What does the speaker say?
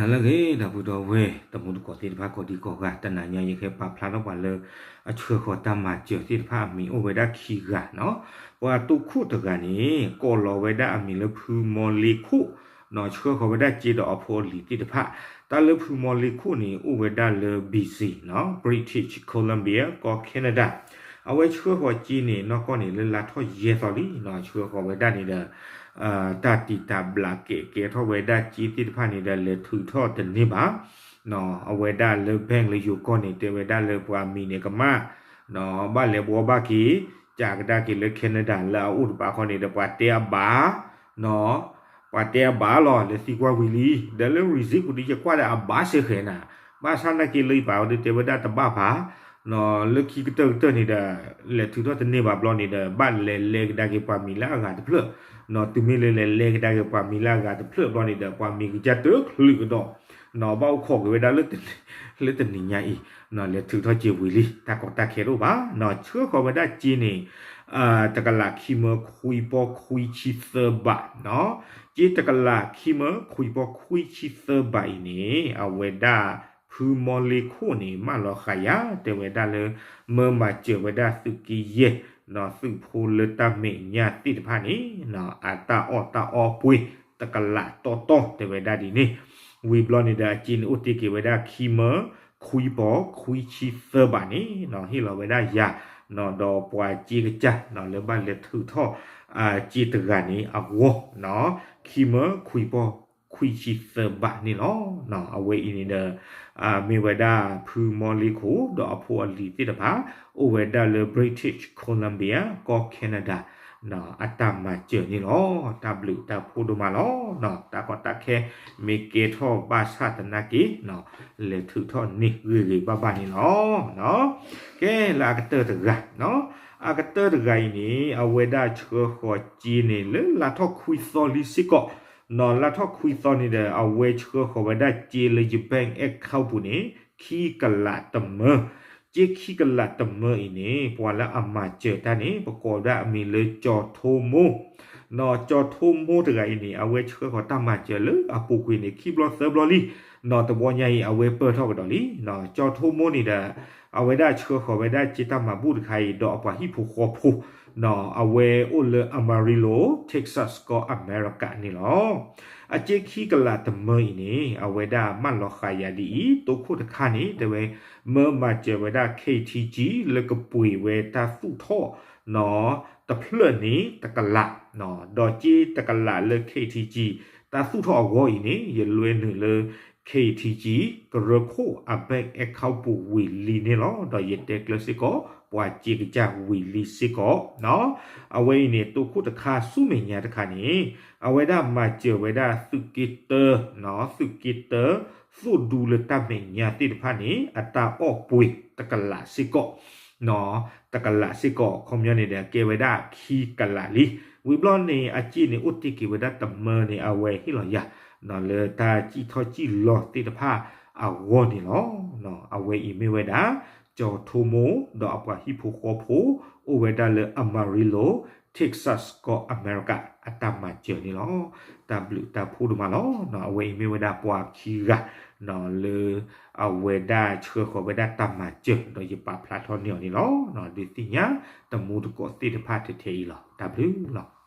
နၤလၢအဂ့ၤ ဒီပုၢ်ဒီဝဲၢ် တံၤသကိးသ့ၣ်တဖၣ်ကိးဒံကိးဂၤ, တနၤညါယဟဲပာ်ဖျါထီၣ်ပှၤလၢ အဆှၢဃီၤတၢ်မၤစၢၤသ့ၣ်တဖၣ်အမံၤအိၣ်ဝဲဒၣ်ခံဂၤနီၤ. ပှၤတိခိၣ်တဂၤန့ၣ် ကိးလီၤဝဲဒၣ်အမံၤလၢဖုမီလ့ခိၣ်နီၤ, ဆှၢဃီၤဝဲဒၣ်စ့ဒီးအဖိအလံၤသ့ၣ်တဖၣ်. တၢ်လၢဖုမီလ့ခိၣ်န့ၣ် အိၣ်ဝဲဒၣ်လၢ B C နီၤ, British Columbia ကီၢ် Canada. အဝဲဆှၢဃီၤစ့န့ၣ် နီၢ်ကီၢ်န့ၣ်လၢလါထီၣ်ယဲၢ်သီလံနီၤ, ဆှၢဃီၤဝဲဒၣ်န့ၣ်ဒီး တၢ်တံာ်တာ်ဘျးကဲးကဲထီၣ်ဝဲဒၣ်စ့သ့ၣ်တဖၣ်န့ၣ်ဒီး လဲၤထုးထီၣ်တန့ၢ်ဘၣ်. အဝဲဒၣ်လၢ bank လၢယိၤကီၢ်န့ၣ် တဲဝဲဒၣ်လၢပှၤမံၤန့ၣ်ကမၣ် ဘၣ်လဲၤဘှီဘၣ်က့ၤ ကးကဒါက့ၤလၢ Canada လၢအအိၣ်တပၤဃီန့ၣ်ဒီး ပှၤတဲအဘၣ် ပှၤတဲအဘၣ်လီၤ လဲၤသံကွၢ်ဝံၤလံ, ဒီးလၢ receipt ပူၤဒီး ယကွၢ်ဒီးအဘၣ်စဲဃဲၤနၤ, ဘၣ်ဆၣ်နာ်က့လၢယပာ်ဝဲဒၣ်တဲဝဲဒၣ်တဘၣ်ဘၣ်, လၢခံကတၢၢ်ကတၢၢ်န့ၣ်ဒီး လဲၤထုးထီၣ်တန့ၢ်ဘၣ်ဘျီန့ၣ်ဒီး ဘၣ်လဲၤလဲကဒါက့ၤပှၤမံၤလၢအဂၤတဖျၢၣ်, တုၤမ့ၢ်လၢလဲၤလဲကဒါက့ၤပှၤမံၤလၢအဂၤတဖျၢၣ်ဘျီန့ၣ်ဒီး ပှၤမံၤကစၢ်တချုးကဒီး ဘၣ်အိၣ်ခိးက့ၤဝဲဒၣ်လၢ လၢတနံၤညါအံၤ လဲၤထုးထီၣ်စ့ဝံၤလံ တၢ်ကီတၢ်ခဲတအိၣ်ဘၣ်, ဆှၢဃီၤဝဲဒၣ်စ့န့ၣ် တကလးခံမၢခွံပီၢ်ခွံဆံသၢဘးနီၤ, စ့တကလးခံမၢခွံပီၢ်ခွံဆံသၢဘးအံၤန့ၣ် အဝဲဒၣ်ဖုမီလ့ခိၣ်န့ၣ် မၢလီၤဃာ်ယၤ တဲဝဲဒၣ်လၢ မၢမၤစၢၤဝဲဒၣ်သုးက့ယဲၢ် သုးဖိလၢတၢ်မဲာ်ညါသ့ၣ်တဖၣ်န့ၣ် အတၢ်အီၣ်တၢ်အီပှ့ၤ တကလးတီတီတဲဝဲဒၣ်ဒ်န့ၣ်, ဝံၤဘျီန့ၣ်ဒီးအစ့န့ၣ်အိၣ်တ့ၢ်က့ၤဝဲဒၣ်ခံမၢခွံပီၢ်ခွံဆံသၢဘးန့ၣ် ဟ့ၣ်လီၤဝဲဒၣ်ယၤ ဒီးပှၤစ့ကစၢ် လၢဘၣ်လဲၤထုးထီၣ် စ့တဂၤန့ၣ်အဂီၢ် ခံမၢခွံပီၢ်ခွံဆံသၢဘးန့ၣ်လီၤ. အဝဲအံၤန့ၣ်ဒီး မ့ၢ်ဝဲဒၣ်ဖုမီလ့ခိၣ်ဒီးအဖိအလံၤသ့ၣ်တဖၣ် အိၣ်ဝဲဒၣ်လၢ British Columbia ကီၢ် Canada အတၢ်မၤစၢၤန့ၣ်လီၤ. တၢ်ဘျုးတၢ်ဖှိၣ်ဒိၣ်မးလီၤ. တၢ်ကီတၢ်ခဲ မ့ၢ်ကဲထီၣ်ဘၣ်ဆၣ်သနာ်က့ လဲၤထုးထီၣ်န့ၢ်ဂ့ၤဂ့ၤဘၣ်ဘၣ်န့ၣ်လီၤ. ကဲလၢအကတၢၢ်တဂၤ အကတၢၢ်တဂၤအံၤန့ၣ် အဝဲဒၣ်ဆှၢဃီၤစ့န့ၣ် လၢလါထီၣ်ခွံသီလံစ့ၢ်ကီး, လါထီၣ်ခွံသီန့ၣ်ဒီး အဝဲဆှၢဃီၤဝဲဒၣ်စ့လၢယ bank account ပူၤန့ၣ် ခံကလးတမၢ, စ့ခံကလးတမၢအံၤန့ၣ် ပှၤလၢအမၤစၢၤတၢ်န့ၣ် ပကိးဒၣ်အမံၤလၢကၠီၤထိမိၢ် ကၠီၤထိမိၢ်တဂၤအံၤန့ၣ် အဝဲဆှၢဃီၤတၢ်မၤစၢၤလၢအပူၤကွံာ်န့ၣ် ခံဘျီသၢဘျီလံ, တဘျီညါအံၤ အဝဲပၢၢ်ထီၣ်ကဒီးလံ. ကၠီၤထိမိၢ်န့ၣ်ဒီး အဝဲဒၣ်ဆှၢဃီၤဝဲဒၣ်စ့တၢ်မၤဘူၣ်တခါအံၤ ဒီးအပှၤဟံၣ်ဖိဃီဖိ အဝဲအိၣ်လၢ Amarillo Texas ကီၢ်အမဲရကၤန့ၣ်လီၤ. အစ့ခံကလးတမၢအံၤန့ၣ် အဝဲဒၣ်မၢလီၤဃာ်ယၤဒ်အံၤ, တိခိၣ်တခါန့ၣ် တဲဝဲ မၢမၤစၢၤဝဲဒၣ် KTG လၢကပှ့ၤဝဲတၢ်သူၣ်ထီၣ် တဖျၢၣ်န့ၣ်တကလး, ဒီးစ့တကလးလၢ KTG တၢ်သူၣ်ထီၣ်အဂီၢ်အံၤန့ၣ် ယလွဲနုာ်လၢ KTG ကရၢခိၣ်အ bank account ပူၤဝံၤလံန့ၣ်လီၤ. ဒီးယတဲကျၢၤစ့ၢ်ကီး ပှၤစ့ကစၢ်ဝံၤလံစ့ၢ်ကီး အဝဲအံၤန့ၣ် တိခိၣ်တခါဆူမဲာ်ညါတခါန့ၣ် အဝဲဒၣ်မၤစၢၤဝဲဒၣ်သုးက့တၢ သုးက့တၢ သိၣ်ဒူလၢတၢ်မဲာ်ညါသ့ၣ်တဖၣ်န့ၣ် အတၢ်အီၣ်ပှ့ၤတကလးစ့ၢ်ကီး, တကလးစ့ၢ်ကီး ခီပညီန့ၣ်ဒီး ကဲဝဲဒၣ်ခံကလးလံ. ဝံၤဘျီန့ၣ် အစ့န့ၣ်အိၣ်တ့ၢ်က့ၤဝဲဒၣ်တမၢန့ၣ် အဝဲဟ့ၣ်လီၤယၤ လၢတၢ်စံၣ်ထီၣ်စံၣ်လီၤသ့ၣ်တဖၣ်အဂီၢ်န့ၣ်လီၤ. အဝဲအံၤမ့ၢ်ဝဲဒၣ် ကၠီၤထိမိၢ် ဒီးအပှၤဟံၣ်ဖိဃီဖိ အိၣ်ဝဲဒၣ်လၢ Amarillo Texas ကီၢ်အမဲရကၤ အတၢ်မၤစၢၤန့ၣ်လီၤ. တၢ်ဘျုးတၢ်ဖှိၣ်ဒိၣ်မးလီၤ. အဝဲအံၤမ့ၢ်ဝဲဒၣ်ပှၤခံဂၤ လၢအဝဲဒၣ်ဆှၢဃီၤဝဲဒၣ်တၢ်မၤစၢၤ ဒီးယပာ်ဖျါထီၣ်န့ၢ်အီၤန့ၣ်လီၤ. ဒုးသ့ၣ်ညါတံၤသကိးသ့ၣ်တဖၣ်ထဲထဲအံၤလီၤ. တၢ်ဘျုးလီၤ.